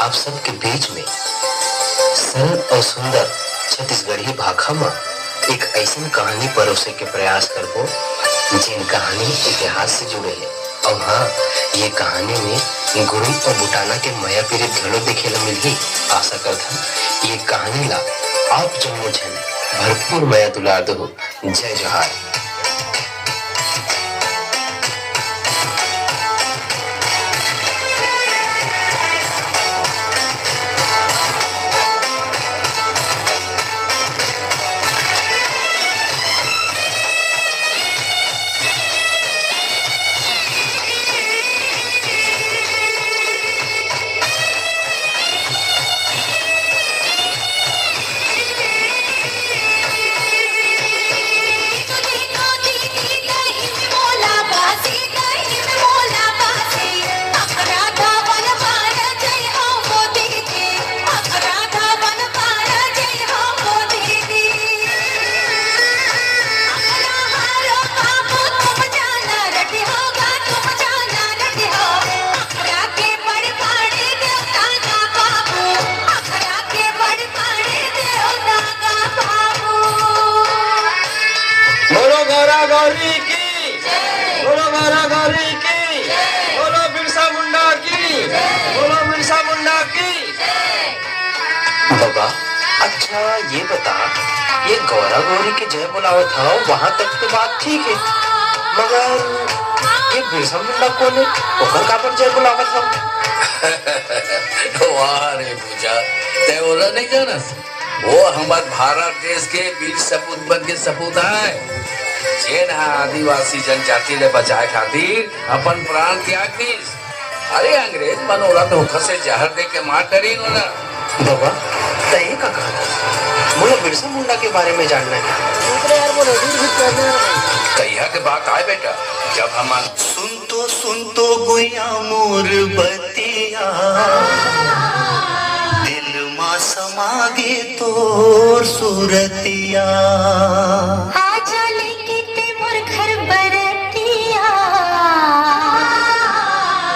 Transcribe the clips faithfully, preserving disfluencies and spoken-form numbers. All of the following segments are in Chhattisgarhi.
आप सबके बीच में सरल अउ सुंदर छत्तीसगढ़ी भाखा म एक अइसन कहानी परोसे के प्रयास करबो, जेन कहानी इतिहास से जुड़े हे। अउ हाँ, ये कहानी में गुरु अउ बुटाना के मया पीरित घलो देखे ल मिलही। आशा करथन, ये कहानी ला आप जम्मो झन भरपूर मया दुलार दो। जय जोहार। बोलो गौरा गौरी की, बोलो गौरा गौरी की, बोलो बिरसा मुंडा की, बोलो बिरसा मुंडा की। बाबा, अच्छा ये बता, ये गौरा गौरी के जय बुलावत हव, वहां तक तो बात ठीक है, मगर ये बिरसा मुंडा कोन है, ओकर काबर जय बुलावत हव? वाह रे पूजा, तै ओला नहीं जानस? वो हमर भारत देश के वीर सपूत मन के सपूत आय, जेन ह आदिवासी जनजाति ले बचाए खातिर अपन प्राण त्याग दीस। अरे, अंग्रेज मन ओला धोखा से जहर दे के मार डरिन ओला। बाबा, तैं का कहत हस? मोला बिरसा मुंडा के बारे में जानना है। कहिया के बात आय बेटा, जब हमन सुन तो सुन तो गुइया मोर बतिया, दिल मा समा गे तोर सुरतिया। आजा लेके ते मोर घर बरतिया,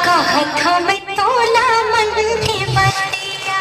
कहत हवे तोला मन के बतिया।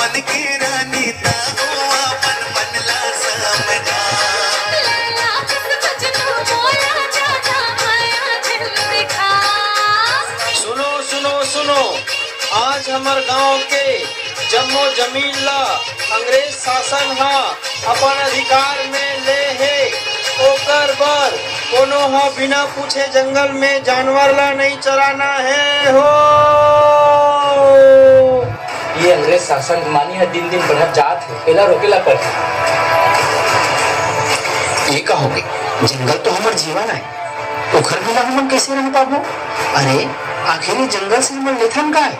मन के रानी ता हो अपन मन ला समझा। लैला बस मजनू मोला ज्यादा माया झन दिखा। सुनो, सुनो, सुनो, आज हमर गांव के जम्मो जमीन ला अंग्रेज शासन ह अपन अधिकार में ले हे, ओकर बर कोनो ह बिना पूछे जंगल में जानवर ला नइ चराना हे हो। ये अंग्रेज शासन मानी ह दिन दिन बढ़त जात हे, एला रोके ला पड़ही। ये का होगे? जंगल तो हमर जीवन आय, ओखर बिना हमन कइसे रह पाबो? अरे, आखिर ये जंगल से हमन लेथन काय?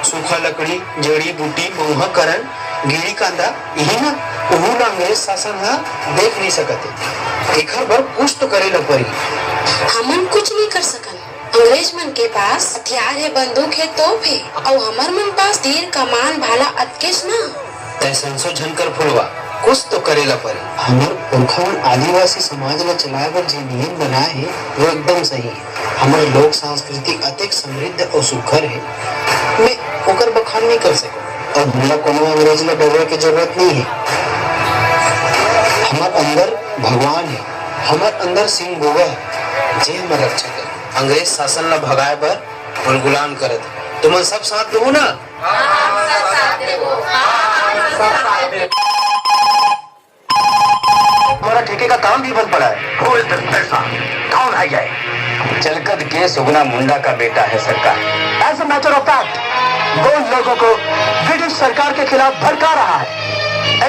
सूखा लकड़ी, जड़ी बूटी, मउहा, करन, गेड़ी कांदा, इही ना, उहू ला अंग्रेज शासन ह देख नइ सकत हे। एखर बर कुछ तो करे ला परी। हमन कुछ नइ कर सकन। अंग्रेज मन के पास हथियार हे, बंदूक हे, तोप हे, अउ हमर मन पास तीर, कमान, भाला अतकेच ना। तैं संसो झन कर फुलवा, कुछ तो करे ला परी। हमर पुरखा मन आदिवासी समाज ला चलाए बर जे नियम बनाए हे, वो एकदम सही हे। हमर लोक संस्कृति अतेक समृद्ध अउ सुघ्घर हे, मैं ओकर बखान नइ कर सकंव। अउ हमला कोनो अंग्रेज ला डरे के जरूरत नइ हे। हमर अंदर भगवान हे, हमर अंदर सिंह बुआ हे, जे हमर रक्षा करही। अंग्रेज शासन ला भगाए बर गुलगुलान करत हे। तुमन सब साथ देहू ना? हमारा ठेके का काम भी बंद पड़ा है। Who is this person? कौन है ये? चलकद के सुगना मुंडा का बेटा है सरकार। As a matter of fact, वो लोगों को ब्रिटिश सरकार के खिलाफ भड़का रहा है।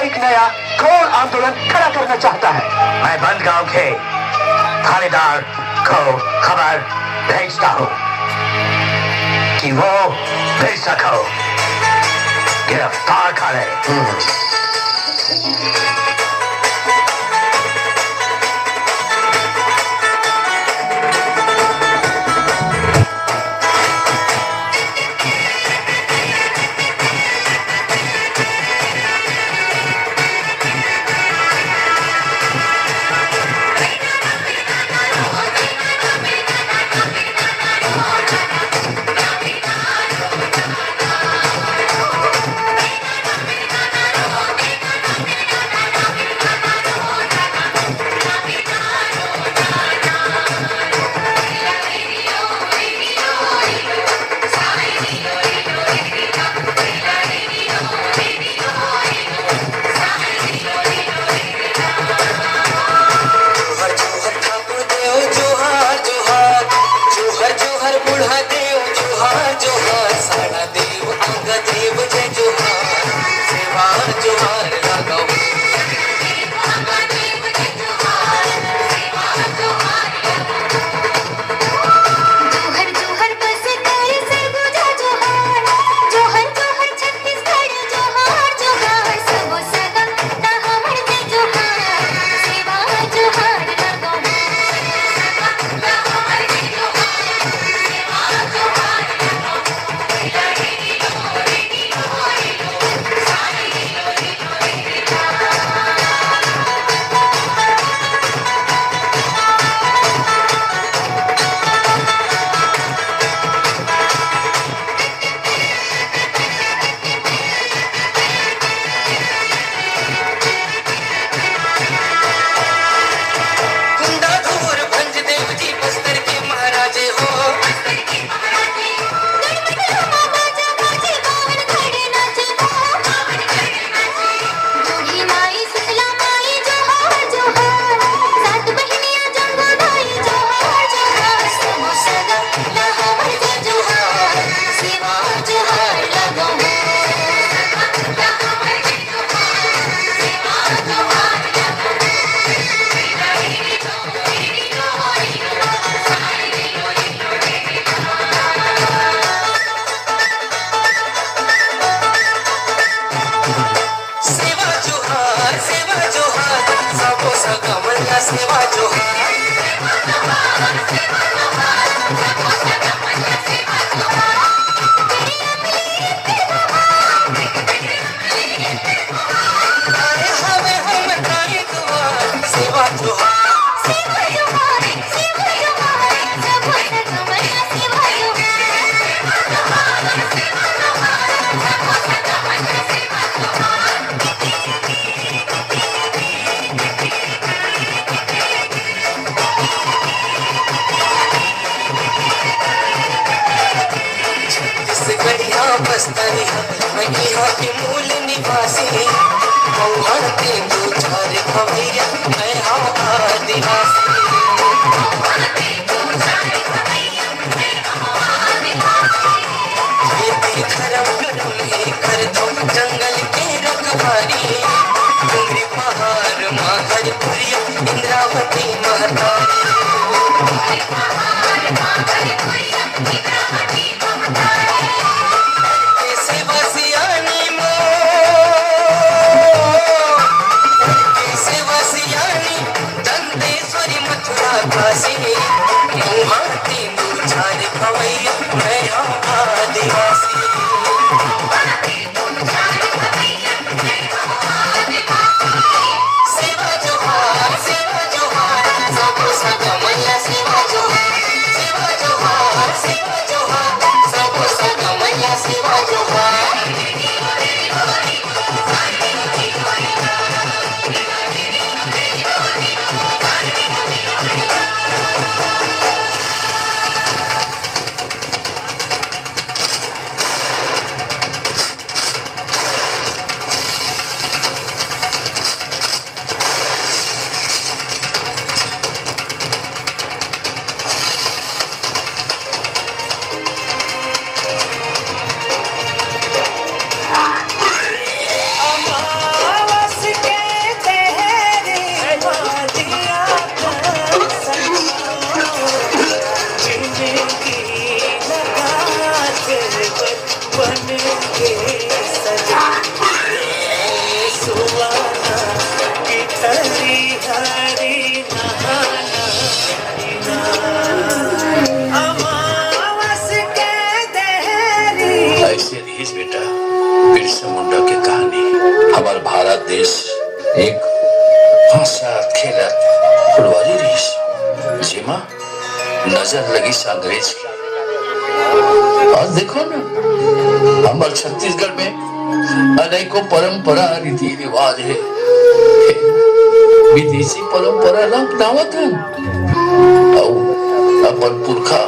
एक नया घोर आंदोलन खड़ा करना चाहता है। मैं बंदगांव के थानेदार को खबर भेजता हूँ कि वो बेशक हो, गिरफ्तार करे। जोहर जोहर ठाकुर देव जोहार जोहार, जोहर जोहर बूढ़ा देव जोहार जोहार, साड़ा देव अंगा देव जय जोहार, सेवा जोहार लगाओ। जोहर जोहर बस करे सरगुजा जोहार, जोहर जोहर छत्तीसगढ़ जोहार जोहार, सबो सगा ता हमर जय जोहार, सेवा जोहार लगाओ। कुंदा धूर भंज देव जी बस्तर के महाराजे हो। बूढ़ी माई, शीतला माई, जोहार, जोहार। सात बहिनिया, जंगो दाई, जोहार, जोहार। समोसा दा, ना हमर जय जोहार। सेवा जोहार लगाओ। सेवा जोहार, सेवा जोहार, सबो सगा मन ला सेवा जोहार। अरे हवे हम तारीख सेवा जोहार। मैं इहाँ के मूल निवासी, मउहा तेंदू झार खवइया, मैं हँव आदिवासी। खेती धरम करम ही करथँव, जंगल के रखवारी, डोंगरी पहाड़ मा घर कुरिया, इंद्रावती महतारी। सेवा सियानी मो, सेवा सियानी, दंतेश्वरी, मथुरा, काशी, मउहा तेंदू झार खवइया, मैं हँव आदिवासी। सेवा जोहार, सेवा जोहार, सबो संग मइया सेवा जोहार, सेवा जोहार, सेवा जोहार, सबो संग मइया सेवा जोहार। अइसे रिहिस बेटा, बिरसा मुंडा के कहानी। हमर भारत देश एक हँसत खेलत फुलवारी रिहिस, जेमा नजर लगिस अंग्रेज के। आज देखो ना, हमर छत्तीसगढ़ में अनेकों परंपरा, रीति रिवाज हे, विदेशी परंपरा ला अपनावत हन। अउ अपन पुरखा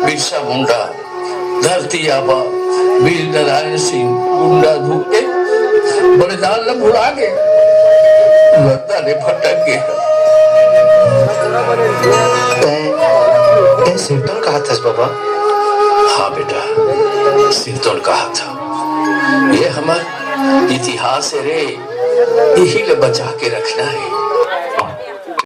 बिरसा मुंडा, धरती आबा, वीर नारायण सिंह, गुंडा धू के बलिदान ला भुला गे, रद्दा ले भटक गे। तैं, तैं सिरतोन कहत हस बाबा? हाँ बेटा, सिरतोन कहत हँव। ये हमर इतिहास हे रे, इही ला बचा के रखना हे।